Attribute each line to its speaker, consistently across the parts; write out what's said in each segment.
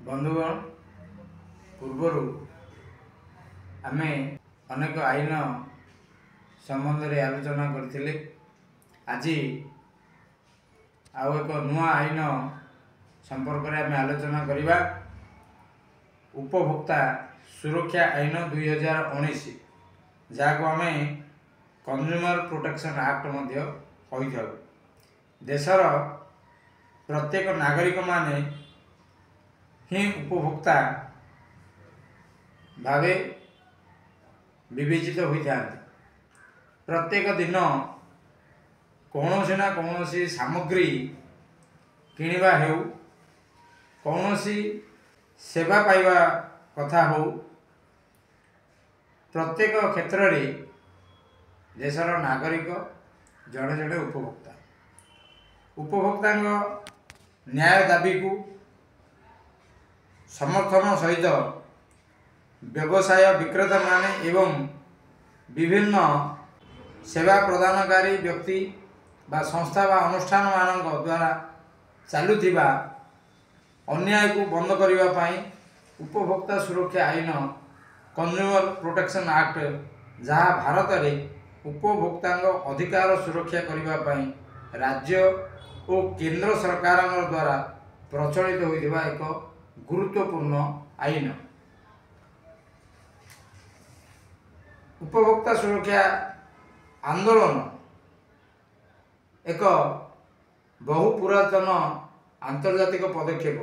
Speaker 1: ବନ୍ଧୁଗଣ, ପୂର୍ବରୁ ଆମେ ଅନେକ ଆଇନ ସମ୍ବନ୍ଧରେ ଆଲୋଚନା କରିଥିଲେ। ଆଜି ଆଉ ଏକ ନୂଆ ଆଇନ ସମ୍ପର୍କରେ ଆମେ ଆଲୋଚନା କରିବା, ଉପଭୋକ୍ତା ସୁରକ୍ଷା ଆଇନ 2019, ଯାହାକୁ ଆମେ କନଜ୍ୟୁମର ପ୍ରୋଟେକ୍ସନ୍ ଆକ୍ଟ ମଧ୍ୟ କହିଥାଉ। ଦେଶର ପ୍ରତ୍ୟେକ ନାଗରିକମାନେ ହିଁ ଉପଭୋକ୍ତା ଭାବେ ବିବେଚିତ ହୋଇଥାନ୍ତି। ପ୍ରତ୍ୟେକ ଦିନ କୌଣସି ନା କୌଣସି ସାମଗ୍ରୀ କିଣିବା ହେଉ, କୌଣସି ସେବା ପାଇବା କଥା ହେଉ, ପ୍ରତ୍ୟେକ କ୍ଷେତ୍ରରେ ଦେଶର ନାଗରିକ ଜଣେ ଜଣେ ଉପଭୋକ୍ତା। ଉପଭୋକ୍ତାଙ୍କ ନ୍ୟାୟ ଦାବିକୁ ସମର୍ଥନ ସହିତ ବ୍ୟବସାୟ ବିକ୍ରେତାମାନେ ଏବଂ ବିଭିନ୍ନ ସେବା ପ୍ରଦାନକାରୀ ବ୍ୟକ୍ତି ବା ସଂସ୍ଥା ବା ଅନୁଷ୍ଠାନମାନଙ୍କ ଦ୍ୱାରା ଚାଲୁଥିବା ଅନ୍ୟାୟକୁ ବନ୍ଦ କରିବା ପାଇଁ ଉପଭୋକ୍ତା ସୁରକ୍ଷା ଆଇନ, କନଜ୍ୟୁମର ପ୍ରୋଟେକ୍ସନ୍ ଆକ୍ଟ, ଯାହା ଭାରତରେ ଉପଭୋକ୍ତାଙ୍କ ଅଧିକାର ସୁରକ୍ଷା କରିବା ପାଇଁ ରାଜ୍ୟ ଓ କେନ୍ଦ୍ର ସରକାରଙ୍କ ଦ୍ୱାରା ପ୍ରଚଳିତ ହୋଇଥିବା ଏକ ଗୁରୁତ୍ୱପୂର୍ଣ୍ଣ ଆଇନ। ଉପଭୋକ୍ତା ସୁରକ୍ଷା ଆନ୍ଦୋଳନ ଏକ ବହୁ ପୁରାତନ ଆନ୍ତର୍ଜାତିକ ପଦକ୍ଷେପ।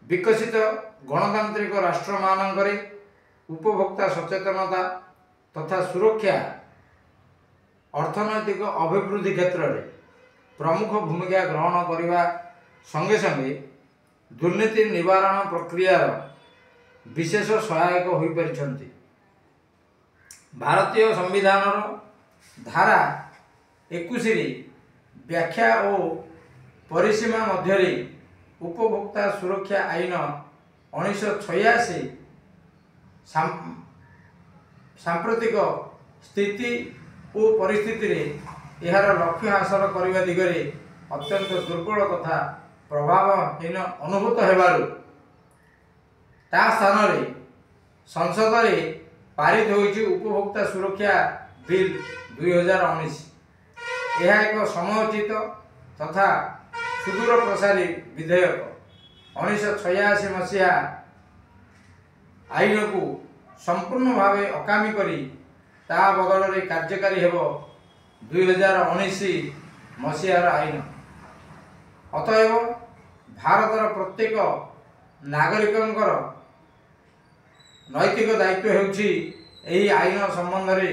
Speaker 1: ବିକଶିତ ଗଣତାନ୍ତ୍ରିକ ରାଷ୍ଟ୍ରମାନଙ୍କରେ ଉପଭୋକ୍ତା ସଚେତନତା ତଥା ସୁରକ୍ଷା ଅର୍ଥନୈତିକ ଅଭିବୃଦ୍ଧି କ୍ଷେତ୍ରରେ ପ୍ରମୁଖ ଭୂମିକା ଗ୍ରହଣ କରିବା ସଙ୍ଗେ ସଙ୍ଗେ ଦୁର୍ନୀତି ନିବାରଣ ପ୍ରକ୍ରିୟାର ବିଶେଷ ସହାୟକ ହୋଇପାରିଛନ୍ତି। ଭାରତୀୟ ସମ୍ବିଧାନର ଧାରା 21ରେ ବ୍ୟାଖ୍ୟା ଓ ପରିସୀମା ମଧ୍ୟରେ ଉପଭୋକ୍ତା ସୁରକ୍ଷା ଆଇନ 1986 ସାମ୍ପ୍ରତିକ ସ୍ଥିତି ଓ ପରିସ୍ଥିତିରେ ଏହାର ଲକ୍ଷ୍ୟ ହାସଲ କରିବା ଦିଗରେ ଅତ୍ୟନ୍ତ ଦୁର୍ବଳ ତଥା ପ୍ରଭାବହୀନ ଅନୁଭୂତ ହେବାରୁ ତା ସ୍ଥାନରେ ସଂସଦରେ ପାରିତ ହୋଇଛି ଉପଭୋକ୍ତା ସୁରକ୍ଷା ବିଲ୍ 2019। ଏହା ଏକ ସମୟୋଚିତ ତଥା ସୁଦୂର ପ୍ରସାରୀ ବିଧେୟକ। 1986 ମସିହା ଆଇନକୁ ସମ୍ପୂର୍ଣ୍ଣ ଭାବେ ଅକାମୀ କରି ତା ବଦଳରେ କାର୍ଯ୍ୟକାରୀ ହେବ 2019 ମସିହାର ଆଇନ। ଅତଏବ ଭାରତର ପ୍ରତ୍ୟେକ ନାଗରିକଙ୍କର ନୈତିକ ଦାୟିତ୍ୱ ହେଉଛି ଏହି ଆଇନ ସମ୍ବନ୍ଧରେ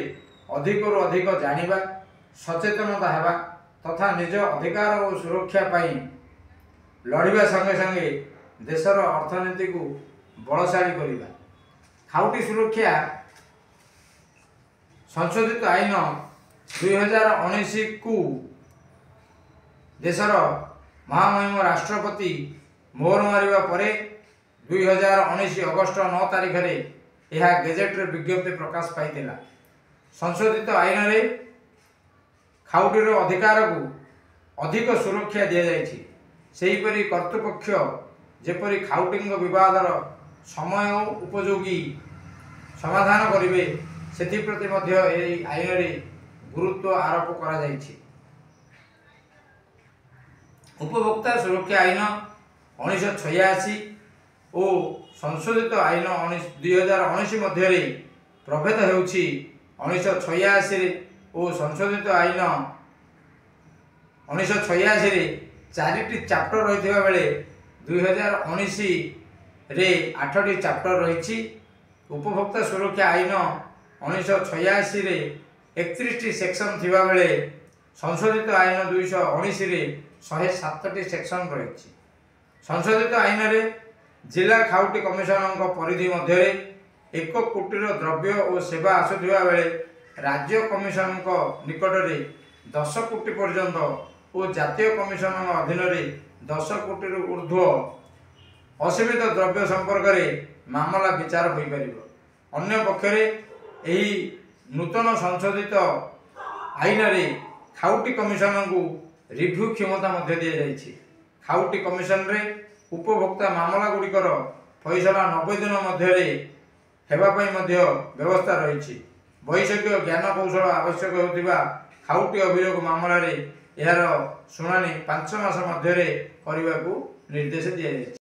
Speaker 1: ଅଧିକରୁ ଅଧିକ ଜାଣିବା, ସଚେତନତା ହେବା ତଥା ନିଜ ଅଧିକାର ଓ ସୁରକ୍ଷା ପାଇଁ ଲଢ଼ିବା ସଙ୍ଗେ ସଙ୍ଗେ ଦେଶର ଅର୍ଥନୀତିକୁ ବଳଶାଳୀ କରିବା। ଖାଉଟି ସୁରକ୍ଷା ସଂଶୋଧିତ ଆଇନ 2019କୁ ଦେଶର ମହାମହିମ ରାଷ୍ଟ୍ରପତି ମୋହର ମାରିବା ପରେ 2019 ଅଗଷ୍ଟ 9 ତାରିଖରେ ଏହା ଗେଜେଟରେ ବିଜ୍ଞପ୍ତି ପ୍ରକାଶ ପାଇଥିଲା। ସଂଶୋଧିତ ଆଇନରେ ଖାଉଟିର ଅଧିକାରକୁ ଅଧିକ ସୁରକ୍ଷା ଦିଆଯାଇଛି। ସେହିପରି କର୍ତ୍ତୃପକ୍ଷ ଯେପରି ଖାଉଟିଙ୍କ ବିବାଦର ସମୟ ଉପଯୋଗୀ ସମାଧାନ କରିବେ, ସେଥିପ୍ରତି ମଧ୍ୟ ଏହି ଆଇନରେ ଗୁରୁତ୍ୱ ଆରୋପ କରାଯାଇଛି। ଉପଭୋକ୍ତା ସୁରକ୍ଷା ଆଇନ 1986 ଓ ସଂଶୋଧିତ ଆଇନ 2019 ମଧ୍ୟରେ ପ୍ରଭେଦ ହେଉଛି, 1986ରେ ଓ ସଂଶୋଧିତ ଆଇନ 1986ରେ 4ଟି ଚାପ୍ଟର ରହିଥିବା ବେଳେ 2019ରେ 8ଟି ଚାପ୍ଟର ରହିଛି। ଉପଭୋକ୍ତା ସୁରକ୍ଷା ଆଇନ 1986ରେ 31ଟି ସେକ୍ସନ୍ ଥିବାବେଳେ ସଂଶୋଧିତ ଆଇନ 219ରେ 107ଟି ସେକ୍ସନ୍ ରହିଛି। ସଂଶୋଧିତ ଆଇନରେ ଜିଲ୍ଲା ଖାଉଟି କମିଶନଙ୍କ ପରିଧି ମଧ୍ୟରେ 1 କୋଟିର ଦ୍ରବ୍ୟ ଓ ସେବା ଆସୁଥିବା ବେଳେ ରାଜ୍ୟ କମିଶନଙ୍କ ନିକଟରେ 10 କୋଟି ପର୍ଯ୍ୟନ୍ତ ଓ ଜାତୀୟ କମିଶନଙ୍କ ଅଧୀନରେ 10 କୋଟିରୁ ଉର୍ଦ୍ଧ୍ୱ ଅସୀମିତ ଦ୍ରବ୍ୟ ସମ୍ପର୍କରେ ମାମଲା ବିଚାର ହୋଇପାରିବ। ଅନ୍ୟପକ୍ଷରେ ଏହି ନୂତନ ସଂଶୋଧିତ ଆଇନରେ ଖାଉଟି କମିଶନଙ୍କୁ ରିଭ୍ୟୁ କ୍ଷମତା ମଧ୍ୟ ଦିଆଯାଇଛି। ଖାଉଟି କମିଶନରେ ଉପଭୋକ୍ତା ମାମଲାଗୁଡ଼ିକର ଫଇସଲା 90 ଦିନ ମଧ୍ୟରେ ହେବା ପାଇଁ ମଧ୍ୟ ବ୍ୟବସ୍ଥା ରହିଛି। ବୈଷୟିକ ଜ୍ଞାନକୌଶଳ ଆବଶ୍ୟକ ହେଉଥିବା ଖାଉଟି ଅଭିଯୋଗ ମାମଲାରେ ଏହାର ଶୁଣାଣି 5 ମାସ ମଧ୍ୟରେ କରିବାକୁ ନିର୍ଦ୍ଦେଶ ଦିଆଯାଇଛି।